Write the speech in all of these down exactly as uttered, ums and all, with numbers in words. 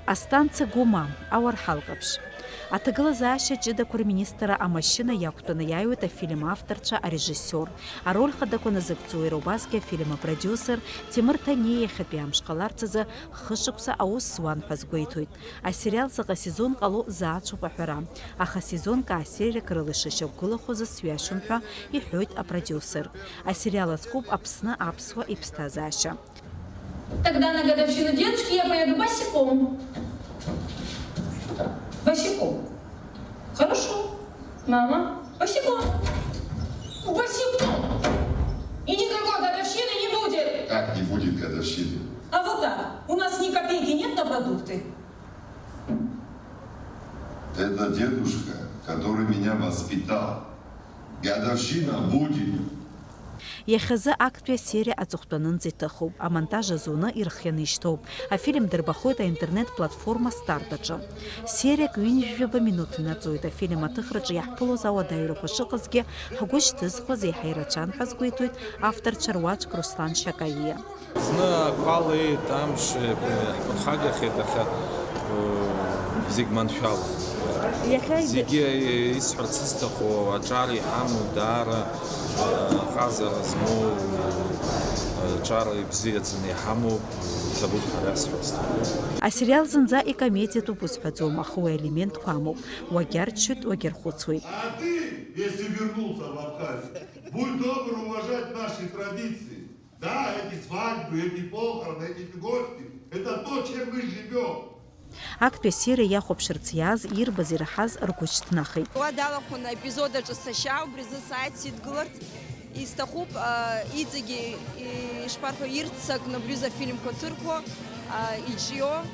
Астанциа Гәыма, ауарҳал ҟаԥшь. Аҭагылазаашьа ҷыдақәа рминистрра амашьына иақәтәаны иааиуеит афильм авторцәа, арежиссиор. Ароль хадақәа назыгӡо иара убасгьы афильм апродиусер Ҭемыр Ҭаниа иахьатәи амш ҟаларц азы хышықәса аус зуан ҳәа азгәеиҭоит. Асериал заҟа сезон ҟало заацәоуп аҳәара, аха сезонк аасериак рыла ишышьақәгылахо зысҩашьом ҳәа иҳәоит апродиусер. Асериал азкуп Аԥсны аԥсуа иԥсҭазаашьа. Тогда на годовщину дедушки я поеду босиком. Босиком. Хорошо. Мама, босиком. Босиком. И никакой годовщины не будет. Как не будет годовщины? А вот так. У нас ни копейки нет на продукты. Это дедушка, который меня воспитал. Годовщина будет. Иахьазы актәи асериа аҵыхәтәанынӡа иҭыхуп, амонтаж азуны ирхианы ишьҭоуп. Афильм дырбахоит аинтернет-платформа Старт аҿы. Сериак ҩынҩажәаба минуҭ инаҵоит. Афильм аҭыхраҿы иаҳԥылоз ауадаҩрақәа шыҟазгьы, ҳгәы шьҭызхуаз еиҳа ирацәан ҳәа азгәеиҭоит авторцәа руаӡәк Руслан Шьакаиа. Зны ақәа леит, амш, э, ҳԥырхагахьеит, аха, э, зегь маншәалан. Иахьа ида- Зегьы, э, исҳәарц исҭаху аҿар иҳамоу даара, э, ҟазара змоу, э, ҿар ибзиаӡаны иҳамоуп, ҭабуп ҳәа расҳәарц сҭахуп. Асериал зынӡа икомедиатәуп узҳәаӡом, аха уи аелементқәа амоуп, уагьарччоит, уагьархәыцуеит. А ты, если вернулся в Абхазию, будь добр уважать наши традиции. Да, эти свадьбы, эти похороны, эти гости, это то, чем мы живем. Актәи асериа иахәаԥшырц иааз, ирбаз, ираҳаз ргәы шьҭнахит. Уа далахәын аепизод аҿы сашьа, убри азы сааит сидгыларц. Исҭахуп, а, иҵегьы, и-, ишԥарҳәо, ирццакны абри аҩыза афильмқәа ҭырқәо, а, иҿио,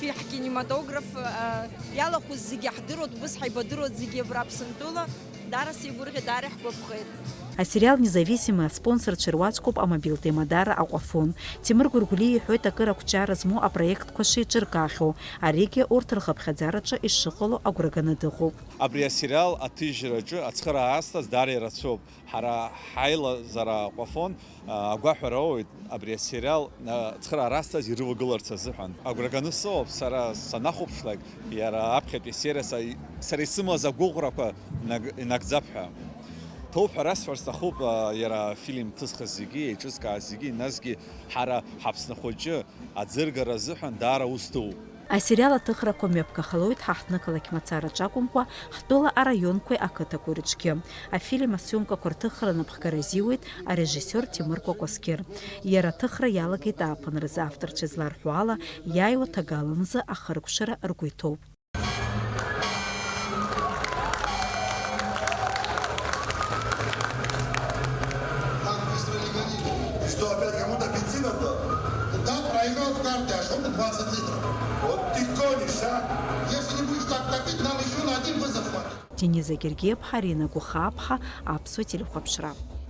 ҳфи-, ҳкинематограф, а, иалахәыз зегьы ҳдыруа, убыс ҳаибадыруа зегьы абра Аԥсынтәыла. Даара сеигәырӷьеит, даара иаҳгәаԥхеит. Асериал Независимый аспонсорцәа руаӡәкуп амобилтә еимадара Аҟәафон. Ҭемыр Гәыргәлиа иҳәоит акыр ақәҿиара змоу апроектқәа шеиҿыркаахьоу, аригьы урҭ рхыԥхьаӡараҿы ишыҟало агәра ганы дыҟоуп. Абри асериал аҭыжьраҿы ацхыраара азҭаз даара ирацәоуп. Ҳара ҳаилазара Аҟәафон, а, агәаҳәара ауеит абри асериал, а, цхыраара азҭаз ирывагыларц азыҳәан. Агәра ганы сыҟоуп, сара санахәаԥшлак, иара аԥхьатәи асериа са, сара исымаз агәыӷрақәа наг-, инагӡап ҳәа. Ҭоуп ҳәа расҳәар сҭахуп, а, иара афильм ҭызхыз зегьы, еиҿызкааз зегьы, насгьы ҳара ҳаԥсны хәыҷы аӡыргара азыҳәан даара ус дууп. Асериал аҭыхрақәа мҩаԥгахалоит ҳа ҳҭнықалақь мацараҿ акәымкәа, ҳтәыла араионқәеи ақыҭақәеи рыҿгьы. Афильм асиомкақәа рҭыхра напхгара азиуеит арежиссиор Ҭемыр Кәакәасқьыр. Иара аҭыхра иалагеит ааԥынразы, авторцәа изларҳәо ала, иааиуа ҭагаланзы ахыркәшара ргәы иҭоуп. Что, опять кому-то бензина дал? Да, проиграл в карты, а что, двадцать литров. Вот ты гонишь, а? Если не будешь так топить, нам еще на один вызов хватит. Дениза Гергиева, Арина Гухаԥҳа, Аԥсуа телехәаԥшра.